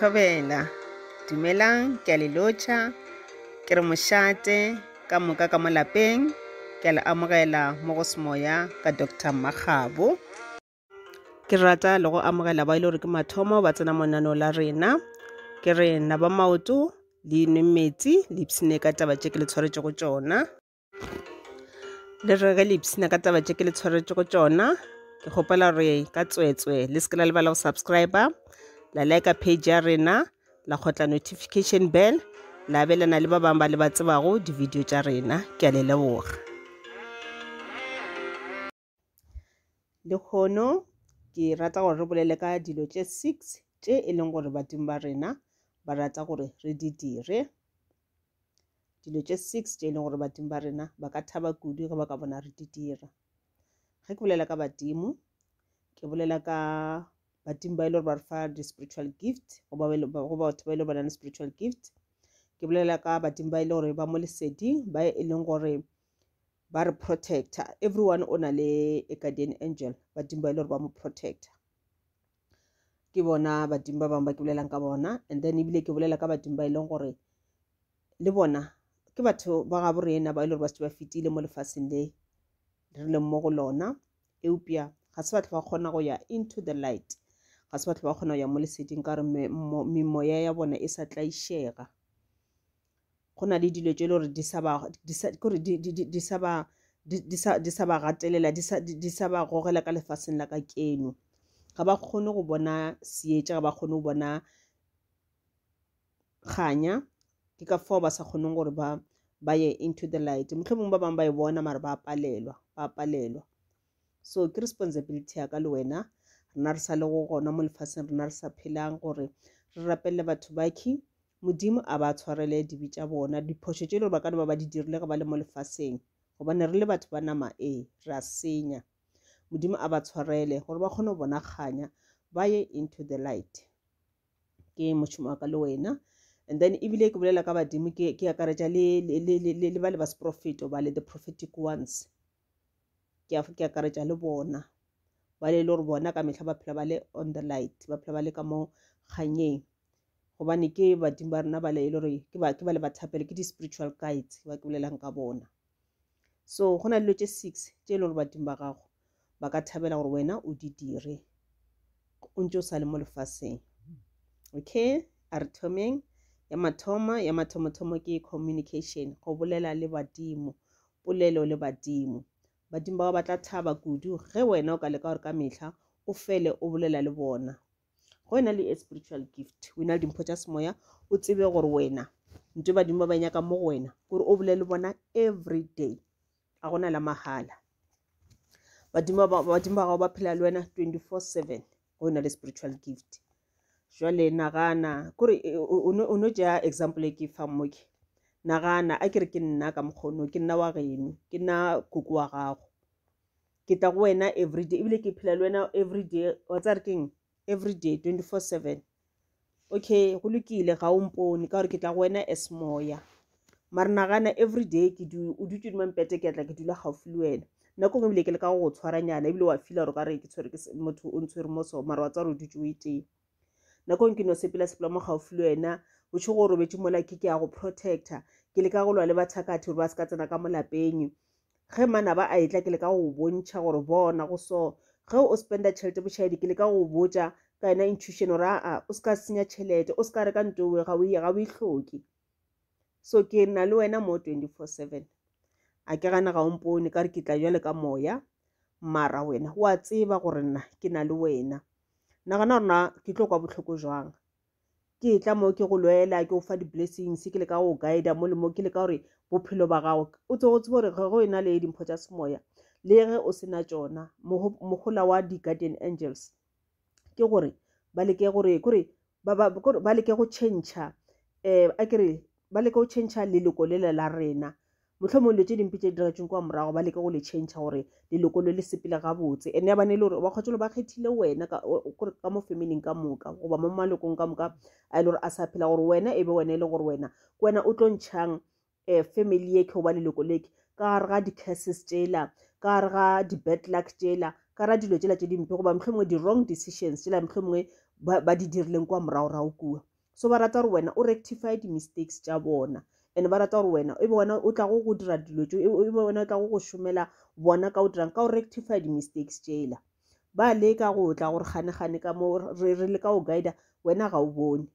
Thobela, dumelang, ke a le lotšha, ke re mošate ka moka ka mo lapeng, ke a le amogela mo go semoya ka Doctor Mmakgabo. Ke rata le go amogela ba e le gore ke mathomo ba tsena monano la rena. Ke re na ba maoto le nwe metsi le ipshine ka taba tše ke le tshwaretšego tšona. Le re ge le ipshina ka taba tše ke le tshwaretšego tšona, ke kgopela gore ka tsweetswe le se ke la lebala go subscriber, la like page ya rena, la kgotla notification bell, la abelana le ba bangwe ba le ba tsebago di-video tša rena. Ke a le leboga. Lehono ke rata gore re bolele ka dilo tše six tše e leng gore badimo ba rena ba rata gore re di dire. Dilo tše six tše e leng gore badimo ba rena ba ka thaba kudu ge ba ka bona re di dira. Ge ke bolela ka badimo, ke bolela ka badimo ba e le gore ba re fa di-spiritual gift goba batho ba e le gore ba na le spiritual gift. Ke bolela ka badimo ba e le gore ba mo leseding, ba e leng gore ba re protector. Everyone o na le a guardian angel, badimo ba e le gore ba mo protector. Ke bona badimo ba bangwe ba ke bolelang ka bona. And then ebile ke bolela ka badimo ba e leng gore le bona ke batho ba gabo rena ba e leng gore ba šetše ba fetile mo lefaseng le re leng mo go lona, eupša ga se batho ba kgona go ya into the light, ga se batho ba kgona go ya mo leseding ka gore memoya ya bona e sa tlaišega. Go na le dilo tše e le gore di sa ba, di sa, kore di, di, di, di sa ba, di, di sa, di sa ba gatelela, di sa, di, di sa ba gogela ka lefaseng la ka keno. Ga ba kgone go bona seetša, ga ba kgone go bona kganya, ke ka fao ba sa kgoneng gore ba, ba ye into the light. Mohlomongwe ba bangwe ba e bona mara ba palelwa, ba palelwa. So ke responsibility ya ka le wena, rena re sa le go gona mo lefaseng, rena re sa phelang, gore re rapelele batho bakhi, Modimo a ba tshwarele dibe tša bona, diphošo tše e le gore ba ka no ba ba di dirile ge ba le mo lefaseng, gobane re le batho ba nama ee, re a senya. Modimo a ba tshwarele gore ba kgone go bona kganya, ba ye into the light. Ke mošomo wa ka le wena. And then ebile ke bolela ka badimo, ke, ke akaretša le, le, le, le, le ba le ba seprofeto ba le the prophetic ones. Ke, ke akaretša le bona. Ba le e le gore bona ka mehla ba phela ba le on the light, ba phela ba le ka mo kganyeng. Gobane ke badimo ba rena ba le e le gore ke ba, ke ba le ba thapelo, ke di-spiritual guides ba ke bolelang ka bona. So go na le dilo tše six tše e le gore badimo ba gago ba ka thabela gore wena o di dire o ntše o sa le mo lefaseng. Okay, a re thomeng. Ya mathomo, ya mathomothomo ke communication, go bolela le badimo, polelo le badimo. Badimo ba gago ba tla thaba kudu ge wena o ka leka gore ka mehla o fele o bolela le bona. Go ena le a spiritual gift, o ena le dimpho tša semoya, o tsebe gore wena ntho badimo ba ba nyaka mo go wena gore o bolele le bona every day, ga gona la mahala. Badimo ba, badimo ba gago ba phela le wena 24/7 go ena le spiritual gift. Jwale nagana kore o no tšea example e ke fang mo ke nagana a ke re ke nna ka mokgono, ke nna wa geno, ke nna koko wa gago, ke tla go wena everyday, ebile ke phela le wena everyday. Wa tseba re keng? Everyday 24/7. Okay, go lokile, ga o mpone ka gore ke tla go wena as moya, mara nagana everyday ke du, o dutše hodima mpete, ke tla ke dula gaufi le wena. Nako nngwe ebile ke leka go go tshwaranyana, ebile wa feel gore o ka re ke tshwere ke motho o ntshwere mo so, mara wa tseba gore o dutše o e tee. Nako nngwe ke no sepela sepela mo gaufi le wena, bošego o robetše mola ke ke ya go protector, ke leka go lwa le bathakathi gore ba se ka tsena ka mo lapeng. Ge manaba a etla ke leka go bontšha gore bona go so. Ge o spenda tšhelete bošaedi ke leka go botša ka yona intuition gore aa o se ka senya tšhelete, o se ka reka nto ga o e, ga o e hloke. So ke na le wena mo 24/7. A ke gana ga o mpone ka re ke tla jwale ka moya, mara wena wa tseba gore nna ke na le wena. Nagana gore na ke tlo kwa bohloko jwang. Ke tla mo ke go lwela, ke go fa di-blessings, ke leka go guida mo le mo, ke leka gore bophelo ba gago o tse o tsebe gore ge go ena le dimpho tša semoya le ge o se na tšona, mohola wa di-guardian angels ke gore ba leke gore, kore ba, ba, kore ba leke go change-a, a ke re ba leke go change-a leloko lela la rena. Mohlomongwe dilo tše dimpe tše di diragetšeng kua morago ba leke go le change-a gore leloko le le sepele gabotse. And ya bane e le gore ba kgotse ba kgethile wena ka, kore ka mo familing ka moka goba mo malokong ka moka a e le gore a sa phela, gore wena e be wena e le gore wena ke wena o tlo ntšhang family ye ke goba leloko le ke ka gare ga di-curses tšela, ka gare ga di-bad luck tšela, ka gare ga dilo tšela tše dimpe goba mohlomongwe di-wrong decisions tšela mohlomongwe ba di dirileng kua moragorago kua. So ba rata gore wena o rectify di-mistakes tša bona and ba rata gore wena e be wena o tlago go dira dilo tše, e be wena o tlago go šomela bona ka go dirang, ka go rectify di-mistakes tšela. Ba leka go tla gore gane-gane ka mo re leka go guida, wena ga o bone.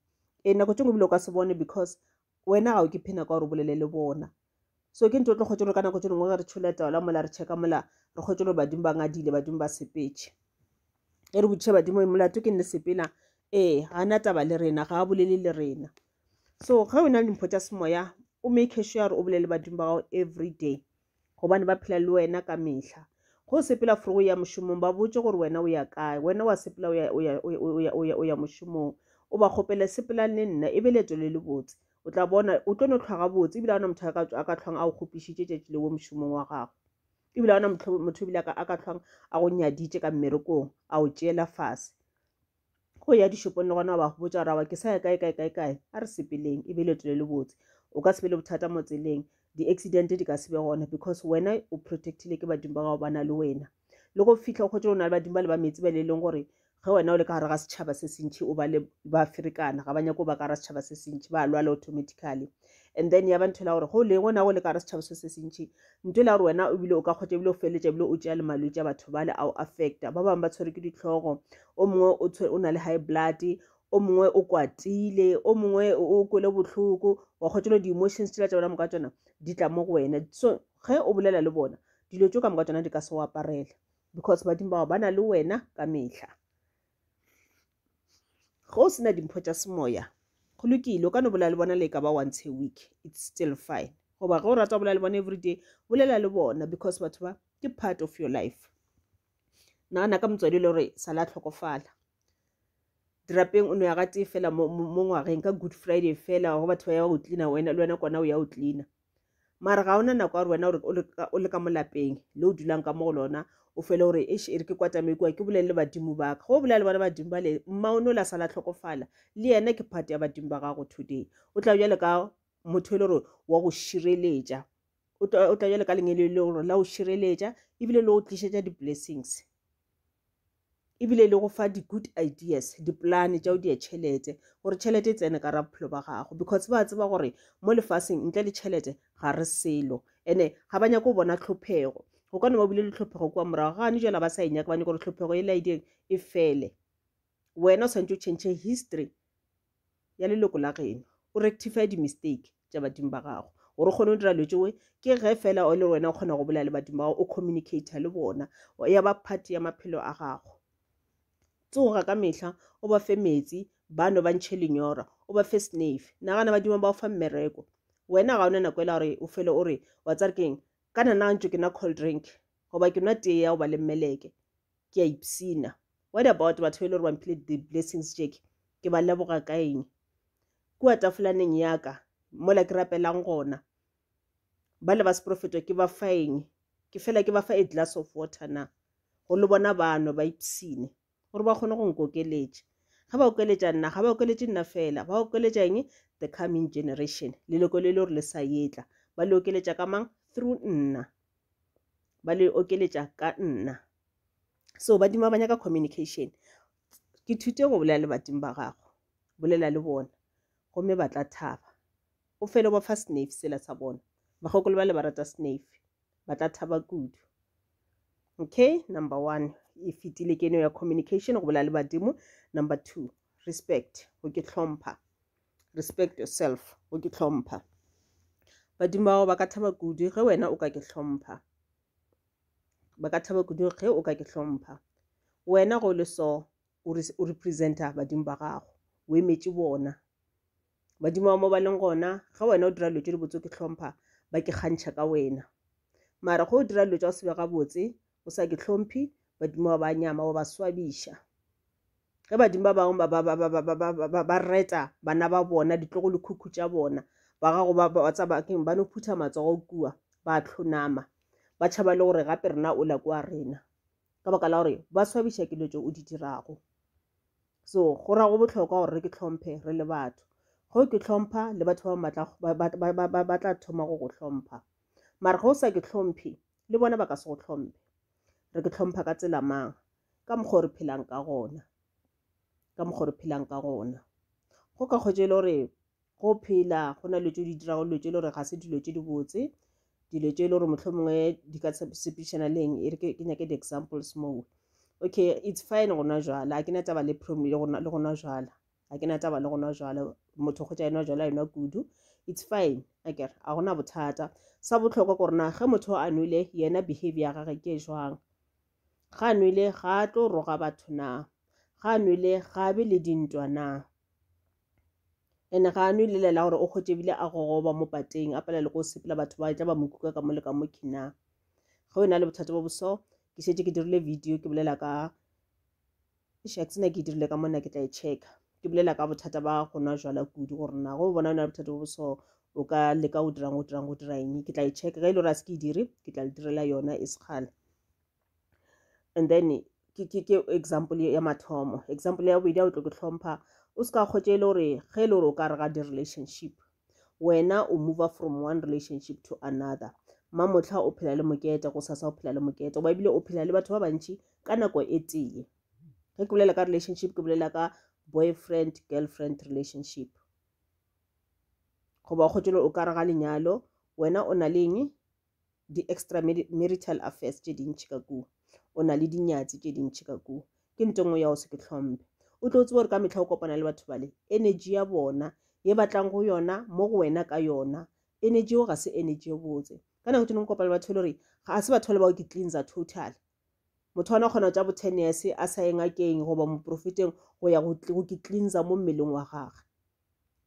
Ee, nako tše nngwe ebile o ka se bone because wena ga o ke phena ka gore o bolele le bona. So ke ntho o tlo kgotsa gore ka nako tše dingwe ge re tšhola taola mola re checka mola re kgotsa gore badimo ba ngadile, badimo ba sepetše. Ge re botšiša badimo molato ke nne sepela, ee ga na taba le rena, ga a bolele le rena. So ge o na le dimpho tša semoya o make sure gore o bolele badimo ba gago every day gobane ba phela le wena ka mehla. Ge o sepela for go ya mošomong ba botse gore wena o ya kae, wena wa sepela o ya mošomong, o ba kgopele sepelang le nna e be leeto le le botse. O tla bona o tlo no hlwa gabotse ebile ga ona motho a ka hlwang a go kgopišitše tšatši leo mošomong wa gago. Ebile ga ona motho ebile a ka hlwang a go nyaditše ka mmerekong a o tšeela fase. Go ya dishopong le gona ba go botša gore aowa ke sa ya kae kae kae kae, a re sepeleng e be leeto le le botse. O ka se be le bothata mo tseleng, di-accident di ka se be gona because wena o protectile ke badimo ba gago ba na le wena. Le go fihla o kgotse o na le badimo ba le ba metsi ba le leng gore ge wena o le ka gare ga setšhaba se sentši o ba le ba ferekana, ga ba nyake go ba ka gare ga setšhaba se sentši, ba lwala automatically. And then ya ba ntho la gore go le gona go le ka gare setšhaba se se sentši, ntho la gore wena ebile o ka kgotsa ebile o feleletša ebile o tšea le malwetši a batho bale a o affecta. Ba bangwe ba tshwerwe ke ditlhogo, o mongwe o na le high blood, o mongwe o kwatile, o mongwe o kwele bohloko, wa kgotsa le di-emotions tšela tša bona moka tšona di tla mo go wena. So ge o bolela le bona dilo tšeo ka moka tšona di ka se o aparele because badimo bao ba na le wena ka mehla. Ge o sena dimpho tša semoya go lokile, o ka no bolela le bona le e ka ba once a week, it's still fine. Goba ge o rata go bolela le bona everyday, bolela le bona because batho ba ke part of your life. Nagana ka motswadi e le gore sa la tlhokofala dirapeng, o no ya gatee fela mo ngwageng ka Good Friday fela, go batho ba ya go cleaner, wena le wena kona o ya go cleaner. Mara ga ona nako ya gore wena o le ka mo lapeng le o dulang ka mo go lona o fele gore eish e re ke kwatame kua ke bolele le badimo ba ka. Ge o bolela le bona badimo ba le mma o no la sala tlhokofala, le yena ke part ya badimo ba gago today. O tla bjale ka motho e le gore wa go šireletša, o tla bjale ka lengelo e le gore la go šireletša ebile le go tlišetša di-blessings, ebile le go fa di-good ideas, di-plan tša go dia tšhelete gore tšhelete e tsene ka ra bophelo ba gago because ba tseba gore mo lefaseng ntle le tšhelete ga re selo. Ene ga ba nyake go bona tlhophego, go ka no ba bile le tlhophego kua morago gane jala ba sa e nyaka, ba nyaka gore tlhophego e laedeng e fele. Wena o swanetše o change history ya leloko la geno, o rectify di-mistake tša badimo ba gago gore o kgone go dira dilo tšeo. Ke ge fela o le wena o kgona go bolela le badimo ba gago, o communicate le bona, ya ba part ya maphelo a gago. Tsoga ka mehla o ba fe metsi, ba nwe ba ntšhe lenyora, o ba fe snafe. Nagana badimo ba o fa mmereko, wena ga ona nako e la gore o fele o re wa tsare keng ka nana ntšo ke nwa cold drink goba ke nwa tee ya go ba le mmeleke ke a ipsina. What about batho ba e le gore ba mphile di-blessings tše ke ba leboga ka eng? Kua tafolaneng ya ka mola ke rapelang gona ba le ba seprofeto ke ba fa eng? Ke fela ke ba fa a glass of water na go le bona ba nwe ba ipsine gore ba kgone go nkokeletša. Ge ba okeletša nna, ga ba okeletše nna fela, ba okeletša eng? The coming generation, leloko le le gore le sa etla, ba le okeletša ka mang? Through nna, ba le okeletša ka nna. So badimo ba nyaka communication. Ke thute go bolela le badimo ba gago, bolela le bona gomme ba tla thaba. O fele ba fa snafe sela sa bona, bakgokolo ba le ba rata snafe, ba tla thaba kudu. Okay, number 1 e fetile ke eno ya communication, go bolela le badimo. Number 2, respect, go ke hlompha. Respect yourself, go ke hlompha. Badimo bao ba ka thaba kudu ge wena o ka ke hlompha. Ba ka thaba kudu ge o ka ke hlompha. Wena go le so o representa badimo ba gago, o emetše bona. Badimo ba mo ba leng gona, ge wena o dira dilo tše dibotse o ke hlompha, ba ke kgantšha ka wena. Mara ge o dira dilo tša go se be gabotse, o sa ke hlomphe, badimo ba ba nyama, wa ba swabiša. Ge badimo ba bangwe ba reta bana ba bona, ditlogolokhukhu tša bona, ba gago ba tsaba keng, ba no phutha matsogo kua, ba hlonama, ba tšhaba le gore gape rena o la kua rena, ka baka la gore ba swabiša ke dilo tše o di dirago. So go ra go bohlokwa gore re ke hlomphe re le batho. Ge o ke hlompha le batho ba bangwe ba tla thoma go go hlompha. Mara ge o sa ke hlomphe, le bona ba ka se go hlomphe. Re ke hlompha ka tsela mang? Ka mokgwa o re phelang ka gona. Ka mokgwa o re phelang ka gona. Go ka kgwetša e le gore go phela go na le tše di dirago dilo tše e le gore ga se dilo tše dibotse, dilo tše e le gore mohlomongwe di ka sepedišana le eng, e re ke nyake di-examples moo. Okay, it's fine go nwa jwala, ga ke na taba le le go nwa jwala, ga ke na taba le go nwa jwala, motho kgwetša enwa jwala enwa kudu, it's fine akere, ga gona bothata. Sa bohlokwa ke gore na ge motho a nwele yena behavior ya gage ke e jwang, ga a nwele ga a tlo roga batho na, ga a nwele ga a be le dintwa na, ene ga a nwe lela la gore o kgotše ebile a gogoba mo pateng a palela ko sepela batho ba tla ba mo kuka ka mo le ka mo khina. Ge o na le bothata bo boso, ke šetše ke dirile video ke bolela ka eish, a ke tsena ke dirile ka mona, ke tla e checka, ke bolela ka bothata ba go nwa jwala kudu, gore na go bona o na le bothata bo boso o ka leka go dirang, go dirang, go dira eng. Ke tla e checka, ge e le gore a se ke e dire ke tla le direla yona e sekgale. And then ke ke ke example ya mathomo. Example ya bobedi ya o tlo ke hlompha, o se ka kgotše e le gore ge e le gore o ka re ga di-relationship, wena o move from one relationship to another. Mamohla o phela le mokete, go sasa o phela le mokete, goba ebile o phela le batho ba bantši ka nako e tee. Ge ke bolela ka relationship, ke bolela ka boyfriend girlfriend relationship. Goba o kgotše le o ka re ga lenyalo, wena o na le eng? Di-extra marital affairs tše dintši ka kua, o na le dinyatsi tše dintši ka kua. Ke nto nngwe ya go se ke hlomphe. O tlo tseba gore ka mehla o kopana le batho bale, energy ya bona ye batlang go yona mo go wena ka yona, energy eo ga se energy e botse. Ka nako tše dingwe o kopana le batho e le gore ga se batho bale bao ke cleanser total. Motho wa kgona go tša bo 10 years a sa ye ngakeng goba moprofeteng go ya go ke cleanser mo mmeleng wa gagwe.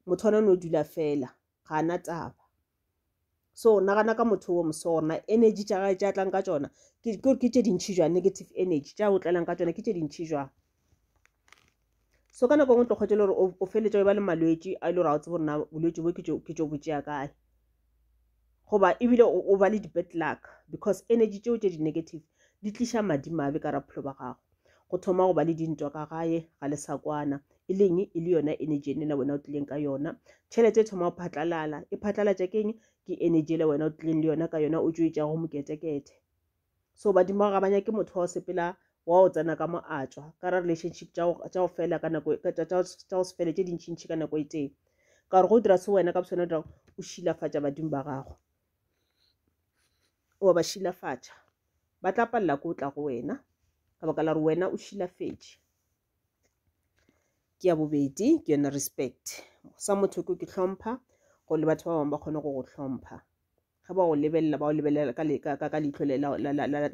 Motho wa no dula fela, ga ana taba. So nagana ka motho wo moso gore na energy tša gagwe tša tlang ka tšona ke ke tše dintši jwang, negative energy tša go tlelang ka tšona ke tše dintši jwang. So ka nako e nngwe tlo kgwetša le gore o feletša o ba le malwetši a e le gore ga o tsebe gore na bolwetši bo ke tšo bo tšea kae, goba ebile o ba le di-bad luck because energy tšeo tše di-negative di tliša madimabe ka raphelo ba gago. Go thoma go ba le dintwa ka gae, ga le sa kwana, e leng e le yona energy ene wena o tlileng ka yona. Tšhelete e thoma go phatlalala, e phatlalatša ke eng? Ke energy ele wena o tlileng le yona ka yona, o tšo moketekete. So badimo ga ba nyake motho wa go sepela wa go tsena ka mo a tšwa ka ra relationship tša go fela ka nako, tša go se fele tše dintšintši ka nako e tee. Ka gore go dira se wena ka bosona dira o šilafatša badimo ba gago, o ba šilafatša, ba tla palela ko tla go wena ka baka la gore wena o šilafetše. Ke ya bobedi ke yona respect. Sa motho ke hlompha gore le batho ba bangwe ba kgone go go hlompha. Ge ba go lebelela, ba go lebelela ka leihlo le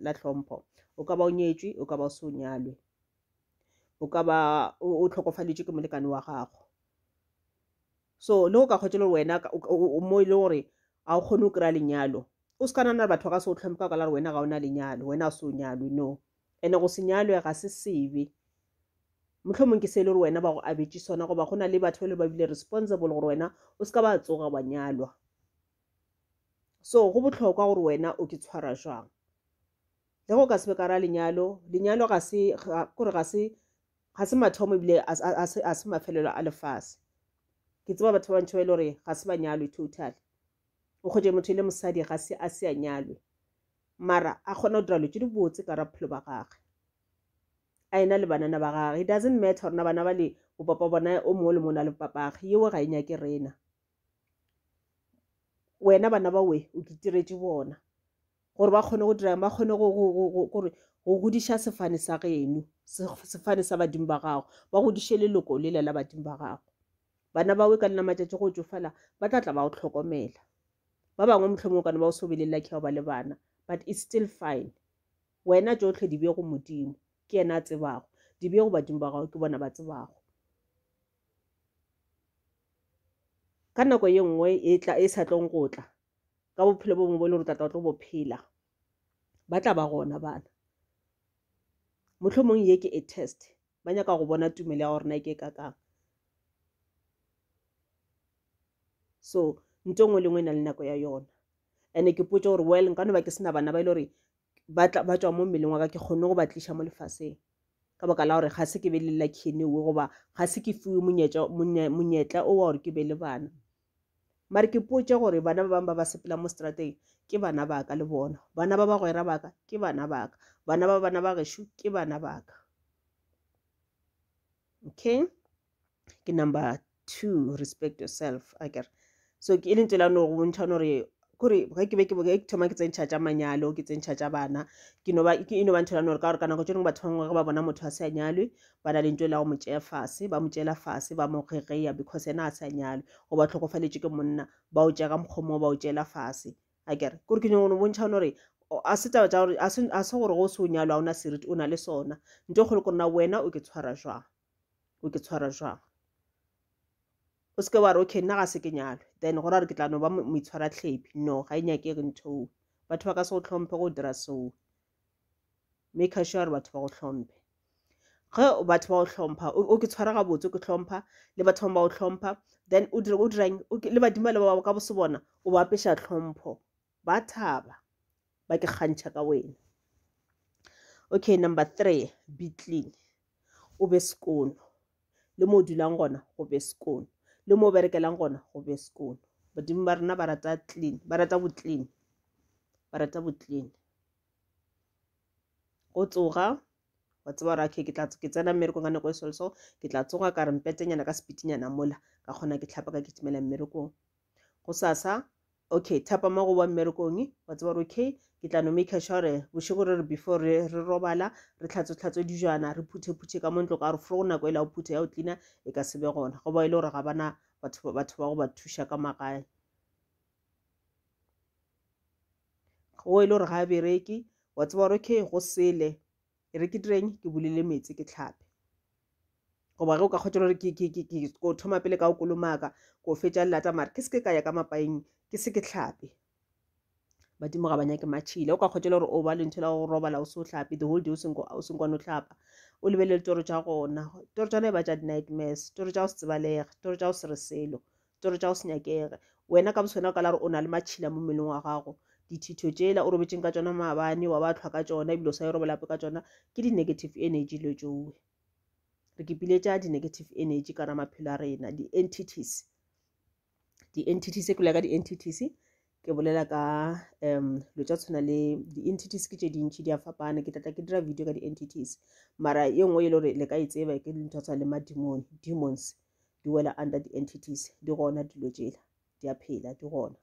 la hlompho. O ka ba o nyetšwe, o ka ba o se o nyalwe, o ka ba o hlokofaditšwe ke molekane wa gago. So le go ka kgwetša le gore wena mo e le gore ga o kgone go kry-a lenyalo, o se ka nagana gore batho ba ka se o hlomphe ka baka la gore wena ga o na lenyalo, wena ga se o nyalwe. No, ene go se nyalwe ga se sebe. Mohlomong ke se e le gore wena ba go abetše sona, goba go na le batho ba e le ba bile responsible gore wena o se ka ba tsoga wa nyalwa. So go bohlokwa gore wena o ke tshwara jwang. Le go ka se be ka ra lenyalo, lenyalo ga se, kore ga se, ga se mathomo ebile a se mafelelo a lefase. Ke tseba batho ba bantši ba e le gore ga se ba nyalwe total. O kgwetše motho e le mosadi ga se a se a nyalwe, mara a kgona go dira dilo tše dibotse ka ra bophelo ba gagwe, a ena le banana ba gagwe. It doesn't matter gore na bana ba le bopapa bona o mongwe le mongwe o na le papage, yeo ga e nyake rena. Wena bana ba we o kitiretše bona gore ba kgone go dirang, ba kgone gore go godiša sefane sa geno, sefane sa badimo ba gago, ba godiše leloko lela la badimo ba gago. Bana ba we ka lena matšatši go tšofala ba tla tla ba go hlokomela. Ba bangwe mohlomongwe kana ba o so be le lucky ya go ba le bana, but it's still fine. Wena tšohle di bee go Modimo, ke yena a tsebago. Di bee go badimo ba gago, ke bona ba tsebago. Ka nako ye nngwe e tla e sa tlong go tla ka bophelo bo bongwe bo e le gore tla tla tlo bo phela, ba tla ba gona bana. Mohlomong ye ke a test, ba nyaka go bona tumelo ya gore na ke e kakang. So nto nngwe le nngwe e na le nako ya yona. Ene ke potše gore well nka no ba ke sena bana ba e le gore ba tla ba tšwa mo mmeleng wa ka, ke kgonne go ba tliša mo lefaseng ka baka la gore ga se ke be le lucky anyway, goba ga se ke fiwe monyetla o wa gore ke be le bana. Mare ke potše gore bana ba bangwe ba ba sepela mo strateng ke bana ba ka le bona, bana ba bagwera ba ka ke bana ba ka, bana ba bana ba gešo ke bana ba ka. Okay, ke number To respect yourself, akere. So ke e le ntho e la no go bontšha no gore kore ge ke be ke ke thoma ke tsentšha tša manyalo, ke tsentšha tša bana, ke no ba ke e no ba ntho e la no gore ka gore ka nako tše dingwe batho ba bangwe ge ba bona motho a se a nyalwe, ba na le ntho e la go mo tšea fase, ba mo tšeela fase, ba mo gegeya because yena a se a nyalwe, goba tlhokofaletše ke monna, ba o tšea ka mokgwa mo ba o tšeela fase. Akere kore ke nyako no bontšha no gore a se taba tša gore a se gore go se o nyalwa ga o na seriti, o na le sona. Ntho e kgolo ke gore na wena o ke tshwara jwang, o ke tshwara jwang. O se ke wa re okay nna ga se ke nyalwe then go ra gore ke tla no ba moitshwaratlhepi. No, ga e nyakege ntho eo. Batho ba ka se go hlomphe go dira seo. Make sure gore batho ba go hlomphe. Ge batho ba go hlompha, o ke tshwara gabotse, o ke hlompha, le batho ba ba go hlompha, then o dira, o dirang, le badimo ba ba ka bo se bona, o ba apeša tlhompho. Ba thaba, ba ke kgantšha ka wena. Okay, number 3, be clean. O be sekono. Le mo o dulang gona, go be sekono. Le mo o berekelang gona, go be sekono. Badimo ba rena ba rata clean, ba rata bo clean. Ba rata bo clean. Go tsoga, wa tseba gore okay, ke tla ke tsena mmerekong ka nako e so le so, ke tla tsoga ka re mpetenyana ka sepitinyana mola, ka kgona ke hlapa ka kitimela mmerekong. Gosasa, okay, thapama go boa mmerekong, wa tseba gore okay, ke tla no make sure gore bošego re re before re re robala, re hlatswe-hlatswe dijana, re phuthe-phuthe ka mo ntlo ka gore fro nako e la go phutha ya go cleaner e ka se be gona. Goba e le gore ga bana batho batho ba go ba thuša ka magae. Go e le gore ga a bereke, wa tseba gore okay, go sele, e re ke direng, ke bulele meetse ke hlape. Goba ge o ka kgotsa gore ke ko thoma pele ka go kolomaka, ko fetša lelata mare ke se ke ka ya ka mapaeng, ke se ke hlape. Badimo ga ba nyake matšhila. O ka kgotsa gore o ba le ntho la go robala o se o hlape, the whole day o senko o hlapa. O lebelele toro tša gona. Toro tša gona e ba tša di-nightmares, toro tša go se tsebalege, toro tša go se re selo, toro tša go se nyakege. Wena ka boswena o ka la gore o na le matšhila mo mmeleng wa gago. Dithitho tšela o robetšeng ka tšona maabane, wa ba hlwa ka tšona, ebile o sa yo robala gape ka tšona, ke di-negative energy dilo tšowe. Re ke piletša di-negative energy ka ra maphelo a rena, di-entities. Di-entities, ke bolela ka di-entities, ke bolela ka dilo tša tshwana le di-entities ke tše dintši di a fapana. Ke tla tla ke dira video ka di-entities, mara ye nngwe e le gore le ka e tseba ke ntho tshwana le madimoni, demons di wela under di-entities, di gona dilo tšela, di a phela, di gona.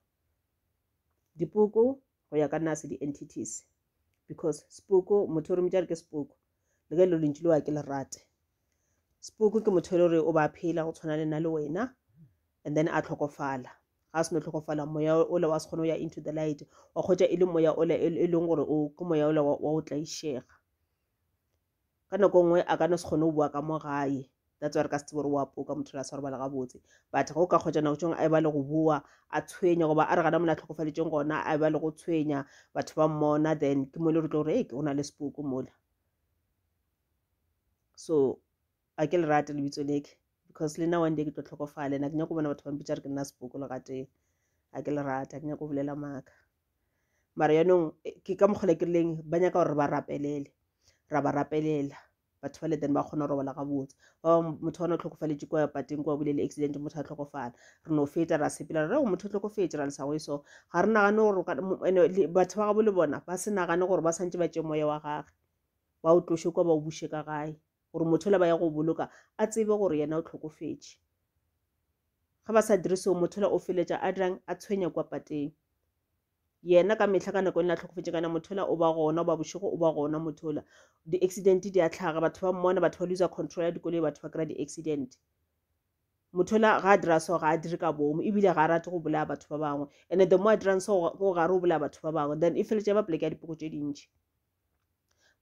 Dipoko go ya ka nna se di-entities, because sepoko, motho o re mmitša re ke sepoko, le ge le lentšu leo a ke le rate. Sepoko ke motho e le gore o ba phela go tshwana le nna le wena, and then a tlhokofala. Ga a seno tlhokofala, moya ola wa se kgone go ya into the light, wa kgotsa e le moya ola e leng gore o ke moya ola wa go tlaišega. Ka nako nngwe a ka no se kgone go bua ka mo gae, that's why re ka se tsebe gore wa poka motho a sa robala gabotse. But ge o ka kgotsa nako tšengwe a e ba le go bua, a tshwenya, goba a re gana mola a tlhokofaditšeng gona, a e ba le go tshwenya, batho ba mmona, then ke mo e le re tlo gore, ee, go na le sepoko mola. So a ke le rate lebitso leke, because le nna one day ke tlo tlhokofala, and a ke nyako bona batho ba mpitša re ke nna sepoko le gatee. A ke le rate, a ke nyako bolela maaka. Mara yaanong ke ka mokgwa le ke rileng, ba nyaka gore re ba rapelele, ra ba rapelela batho ba le, then ba kgona go robala gabotse. Ba bangwe motho wa ona o tlhokofaletše kua pateng kua, o bile le accident, motho a tlhokofala, re no feta ra sepela re re motho o tlhokofetše, ra lesa go e so. Ga re nagane gore ene batho ba gabo le bona ba se nagane gore ba santše ba tšee moya wa gage, ba o tloše kwa ba o buše ka gae, gore motho ola ba ya go boloka a tsebe gore yena o tlhokofetše. Ge ba sa dire seo, motho ola o feletša a dirang, a tshwenya kwa pateng. Yena ka mehla ka nako e nna tlhokofetše kana motho ola o ba gona, o ba bošego o ba gona motho ola. Di-accident di a tlhaga, batho ba mmona, batho ba loser control ya dikoloi, batho ba kry-a di-accident. Motho ola ga a dira so, ga a dire ka boomo, ebile ga a rate go bolaya batho ba bangwe. And the more a dirang so, go gare o bolaya batho ba bangwe, then e feletša ba poleke ya dipoko tše dintši.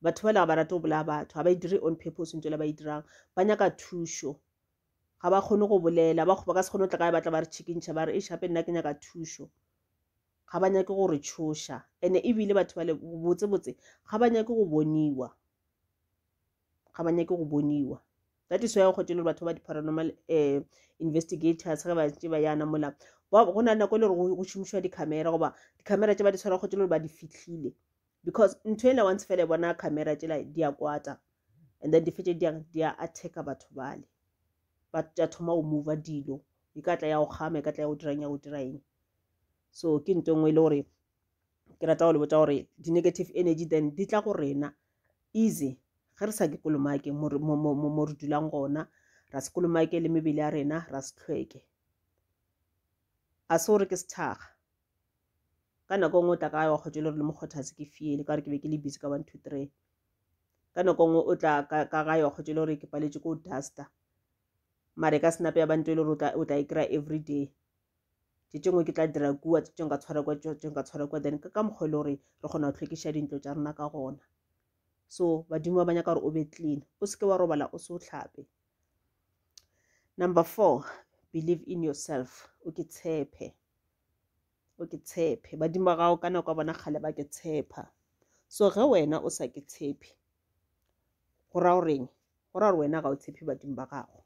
Batho bale ga ba rate go bolaya batho, ga ba e dire on purpose ntho ela ba e dirang, ba nyaka thušo. Ga ba kgone go bolela, ba ka se kgone go tla kae ba tla ba re tšhikintšha ba re, eish, gape nna ke nyaka thušo. Ga ba nyake go re tšhoša, ene ebile batho bale botsebotse ga ba nyake go boniwa, ga ba nyake go boniwa. That is why o kgotse le gore batho ba di-paranormal investigators ge ba ntše ba yana mola, go na le nako e le gore go šomišwa di-camera, goba di-camera tše ba di tshwara kgotse le gore ba di fihlile, because ntho ela once fela e bona camera tšela di a kwata, and then di fetše di a attacka batho bale, ba tša thoma go mova dilo, e ka tla ya go kgama, e ka tla ya go dirang, ya go dira eng. So ke ntho e nngwe e le gore ke rata go le botša gore di-negative energy then di tla go rena easy ge re sa ke kolomake mo re dulang gona. Ra se kolomake le mebele ya rena, ra se hlweke. A se gore ke sethakga. Ka nako e nngwe o tla ka wa kgotsa e le gore le mokgotha se ke fiele ka gore ke be ke le busy ka 1 2 3. Ka nako e nngwe o tla ka gae wa kgotsa e le gore ke paletše ke go duster. Mara e ka se nape ya ba ntho e le gore o tla e kry-a everyday. Tše tšengwe ke tla dira kua, tše tšengwe ka tshwara kua, tše tšengwe ka tshwara kua. Then ke ka mokgwa e le gore re kgona go hlwekiša dintlo tša rena ka gona. So badimo ba ba nyaka gore o be clean. O se ke wa robala o se o hlape. Number 4, believe in yourself. O ke tshepe. O ke tshepe. Badimo ba gago ka nako ya bona kgale ba ke tshepa. So ge wena o sa ke tshepe, go ra goreng? Go ra gore wena ga o tshepe badimo ba gago.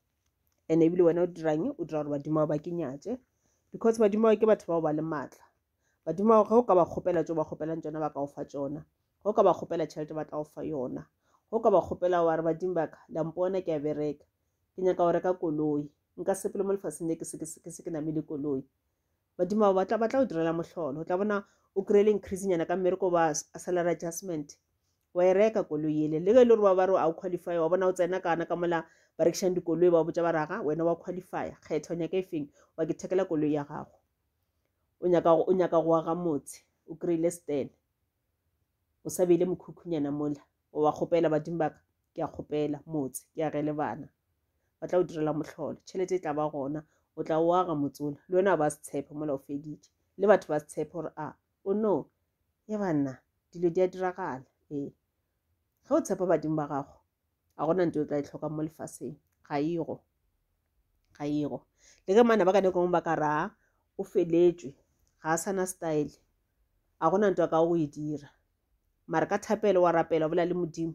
And ebile wena o dirang? O dira gore badimo bao ba ke nyatše. Because badimo bao ke batho bao ba le maatla. Badimo bao ge o ka ba kgopela tšeo ba kgopelang tšona ba ka o fa tšona. Ge o ka ba kgopela tšhelete ba tla o fa yona. Ge o ka ba kgopela wa re badimo ba ka, la mpona ke a bereka. Ke nyaka go reka koloi. Nka sepele mo lefaseng le ke se ke se ke namele koloi. Badimo bao ba tla ba tla o direla mohlolo. O tla bona o kry-ile increase nyana ka mmereko ba salary adjustment. Wa e reka koloi ele. Le ge e le gore ba ba re a o qualify, wa bona o tsena kana ka mola ba rekišang dikoloi ba botša ba raga wena wa qualify. Kgetha o nyaka e feng? Wa ke thekela koloi ya gago. O nyaka o nyaka go aga motse, o kry-ile stand. O sa beile mokhukhunyana mola. O ba kgopela badimo ba ka, ke a kgopela motse, ke agele bana. Ba tla o direla mohlolo. Tšhelete e tla ba gona. O tla o aga motse ola. Le wena ba se tshepe mola o feditše. Le batho ba se tshepe gore a o no ya banna dilo di a diragala. Ee. Ge o tshepa badimo ba gago, a gona ntho o tla e hlokang mo lefaseng. Ga ego. Ga ego. Le ge mana ba ka nako ba ka ra o feletšwe, ga a sana style. A gona ntho a ka go e dira. Mara ka thapelo wa rapela, wa bolela le Modimo,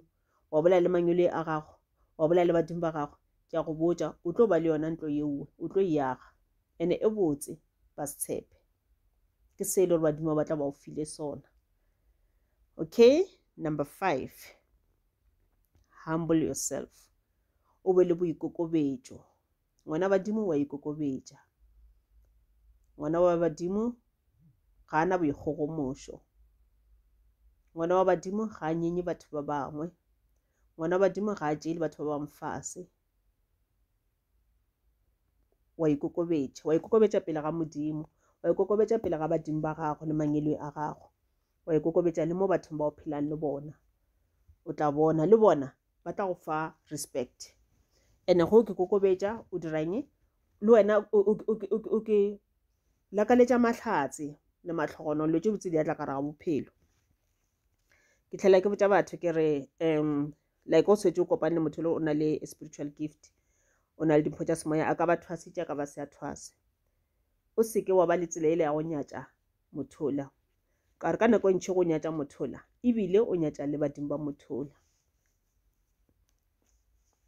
wa bolela le mangwele a gago, wa bolela le badimo ba gago, ke a go botša, o tlo ba le yona ntlo yeo, o tlo e aga. Ene e botse, ba se tshepe. Ke se e le gore badimo ba tla ba o file sona. Okay, number 5. Humble yourself. O be le boikokobetšo. Ngwana badimo wa ikokobetša. Ngwana wa badimo ga a na boikgogomošo. Ngwana wa badimo ga a nyenye batho ba bangwe. Ngwana wa badimo ga a tšeele batho ba bangwe fase. Wa ikokobetša. Wa ikokobetša pele ga Modimo. Wa ikokobetša pele ga badimo ba gago le mangwele a gago. Wa ikokobetša le mo bathong ba o phelang le bona. O tla bona le bona ba tla go fa respect. And-e ge o ke kokobetša o dirang? Le wena o ke lakaletša mahlatse le mahlogonolo, dilo tše botse di a tla ka gare ga bophelo. Ke tlhela ke botša batho ke re like o setse o kopane le motho le o na le spiritual gift, o na le dimpho tša semoya, a ka ba thwasitše, a ka ba se a thwase. O seke wa ba le tsela ele ya go nyatša mothola. Ka re ka nako e ntši go nyatša mothola, ebile o nyatša le badimo ba mothola.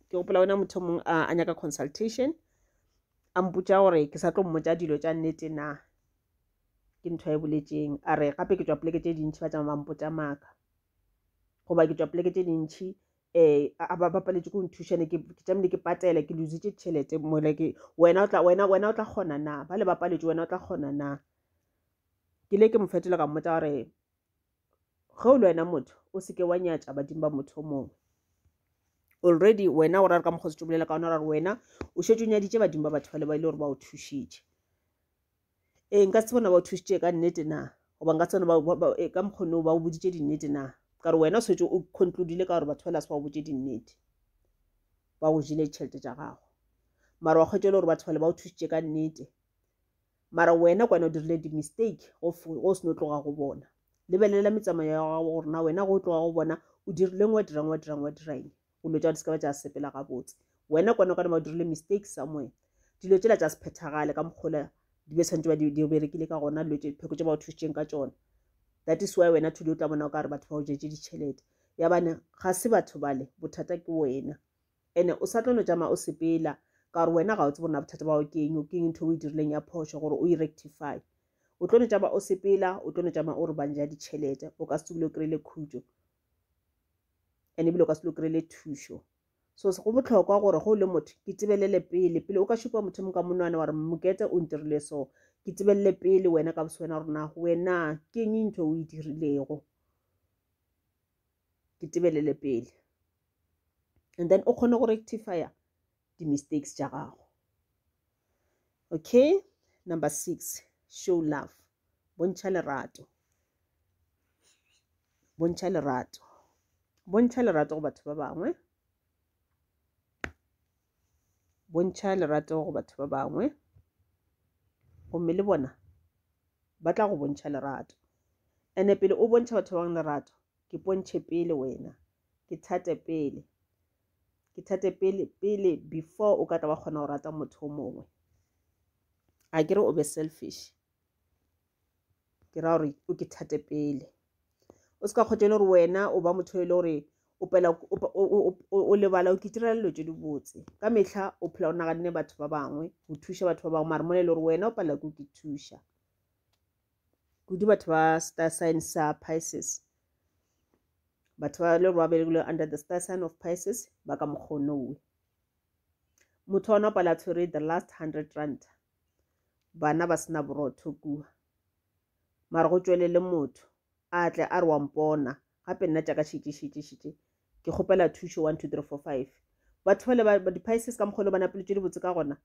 Ke gopola wena motho mongwe a nyaka consultation, a mpotša gore ke sa tlo mmotša dilo tša nnete na. Ke ntho e boletšeng. A re gape ke tšwa poleke tše dintši ba tšama ba mpotša maaka. Goba ke tšwa poleke tše dintši a ba paletše go nthuša, ne ke tšamile ke patela, ke lositše tšhelete mola ke wena o tla wena wena o tla kgona na? Ba le ba paletše wena o tla kgona na? Ke ile ke mo fetola ka mmotša gore ge o le wena motho o seke wa nyatša badimo ba motho o mongwe. Already wena o ra re ka mokgwa o setse o bolela ka ona, o ra re wena o šetše o nyaditše badimo ba batho bale ba ile gore ba o thušitše. Ee, nka se bona ba o thušitše ka nnete na? Goba nka se bona ka mokgwa o ba o boditše dinnete na? Ka gore wena o šetše o concludile ka gore batho bale ga se ba o botše dinnete. Ba go jele ditšhelete tša gago. Mara wa kgwetša e le gore batho bale ba o thušitše ka nnete. Mara wena kwana o dirile di-mistake go o seno tloga go bona. Lebelela metsamao ya gago gore na wena go tloga go bona o dirileng, wa dirang, wa dirang, wa dirang. Dilo tša di se ka ba tša sepela gabotse. Wena kwana o ka no ba o dirile mistake somewhere. Dilo tšela tša se phethagale ka mokgola di be tshwanetse ba di berekile ka gona, dilo tše pheko tše ba o thušitšeng ka tšona. That is why wena today o tla bona o ka re batho ba o jetše ditšhelete. Ya bane ga se batho bale, bothata ke wena. Ene o sa tlo no tšama o sepela ka gore wena ga o tsebe gore na bothata ba gago ke eng, ke eng ntho o e dirileng ya phošo gore o e rectify. O tlo no tšama o sepela, o tlo no tšama o re ba nja ditšhelete, o ka se tsebile o kry-ile khutšo. Ene ebile o ka se o kry-ile thušo. So go bohlokwa gore ge o le motho ke tebelele pele, pele o ka šupa motho mongwe ka monwana wa re Mokete o ntirile so, ke tebelele pele wena ka bose wena gore na wena ke eng ntho o e dirilego. Ke tebelele pele. And then o kgone go rectifya. di-mistakes tša gago. Okay, number 6, show love. Bontšha lerato. Bontšha lerato. Bontšha lerato go batho ba bangwe. Bontšha lerato go batho ba bangwe. Gomme le bona ba tla go bontšha lerato. Ene pele o bontšha batho ba bangwe lerato, ke pontšhe pele wena. Ke thate pele. Ke thate pele pele before o ka tla wa kgona go rata motho o mongwe. A ke re o be selfish. Ke ra gore o ke thate pele. O se ka kgotsa e le gore wena o ba motho e le gore o pela o lebala o kitirela dilo tše dibotse. Ka mehla o phela o naganne batho ba bangwe, o thuša batho ba bangwe, mara mola e le gore wena o palela ke o ke thuša. Kudu batho ba star sign sa Pisces. Batho ba le gore ba belegile under the star sign of Pisces ba ka mokgonowe. Motho wa ona o pala a tshwere the last 100 rand. Bana ba sena borotho kua. Mara go tšwelele motho a tle a re wa mpona gape nna tša ka šetše šetše šetše ke kgopela thušo 1 2 3 4 5. Batho bale ba di-Pisces ka mokgwa o ba na pelo tše dibotse ka gona,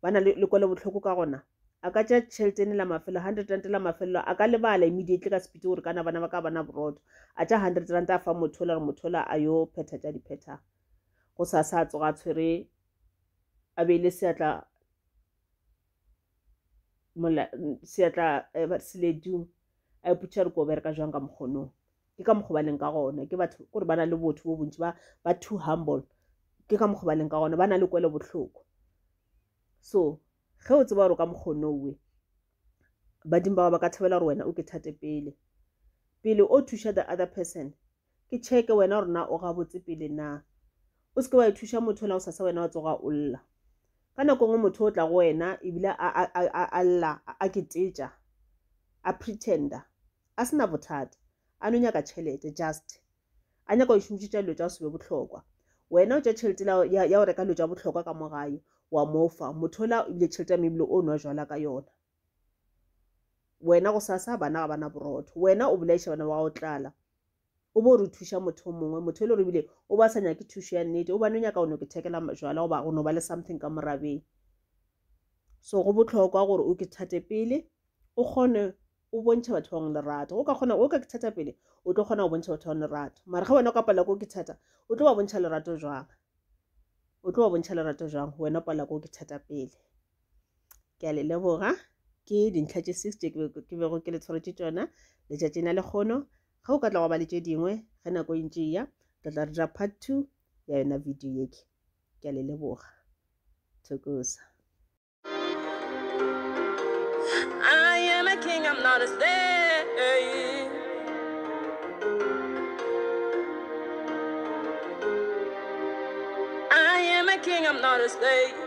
ba na le kwelo bohloko ka gona. A ka tšea tšhelete ne la mafelelo, 100 rand la mafelelo, a ka lebala immediately ka sepiti gore kana bana ba ka bana borotho. A tša 100 rand a fa motho ola gore motho ola a yo phetha tša di phethang. Go sa sa tsoga a tshwere a beile seatla mola seatla seledung a ipotšiša gore ko bereka jwang ka mokgonong. Ke ka mokgwa ba leng ka gona, ke batho kore ba na le botho bo bontši, ba too humble. Ke ka mokgwa ba leng ka gona, ba na le kwelo bohloko. So ge o tseba gore ka mokgonowe badimo ba ba ka thabela gore wena o ke thate pele. Pele o thuša the other person, ke checke wena gore na o gabotse pele na. O se ke wa thuša motho ola o sasa wena wa tsoga o lla. Ka nako nngwe motho o tla go wena ebile a lla, a ketetša, a pretender, a sena bothata, a no nyaka tšhelete just. A nyaka go šomišetša dilo tša go se be bohlokwa. Wena o tša tšhelete ya go reka dilo tša bohlokwa ka mo gae, wa mo fa. Motho ola ebile tšhelete ya mo ebile o nwa jwala ka yona. Wena go sasa bana ga bana borotho. Wena o bolaiša bana ba gago tlala. O bo re thuša motho o mongwe, motho e le gore ebile o ba sa nyake thušo ya nnete, o ba no nyaka go no ke thekela jwala goba go no ba le something ka morabeng. So go bohlokwa gore o ke thate pele, o kgone o bontšhe batho ba bangwe lerato. O ka kgona, o ka ke thata pele, o tlo kgona go bontšha batho ba bangwe lerato. Mara ge wena o ka palelwa ke go ke thata, o tlo ba bontšha lerato jwang? O tlo ba bontšha lerato jwang wena o palelwa ke go ke thata pele? Ke a le leboga. Ke dintlha tše 6 tše ke bego ke le tshwaretše tšona letšatšing la lekgono. Ge o ka tla wa ba le tše dingwe ge nako e ntše e ya, re tla re dira part 2 ya yona video ye. Ke a le leboga. Thokoza. I am a king, I'm not a slave. I am a king, I'm not a slave.